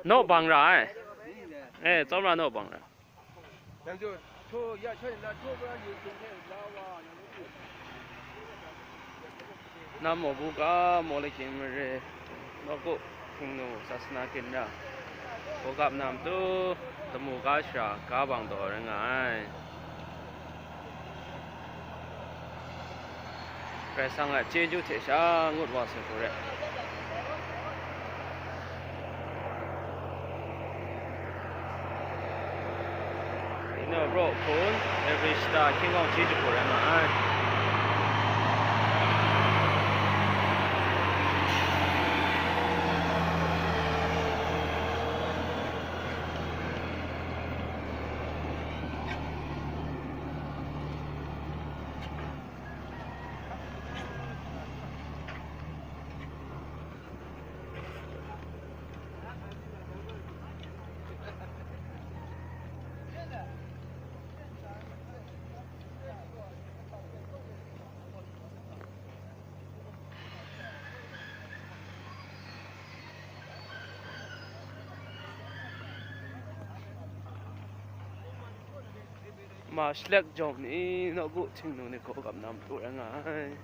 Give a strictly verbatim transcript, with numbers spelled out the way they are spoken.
Naw bang ra ai. E, tsawmra naw bang ra. Nam maw bu ga maw lakying mare, nawku Hpingnu Sasana Kendra, Hkawgap na matu, damu ga shara ga bang daw rai nga ai. Karai Kasang a chyeju hte sha ngut wa sai hku re. Ina raw hpun, every shata hkying hkawng chyeju hku rai nga ai. Ma shalek jawng ni nawku Hpingnu ni hkawgap na matu rai nga ai.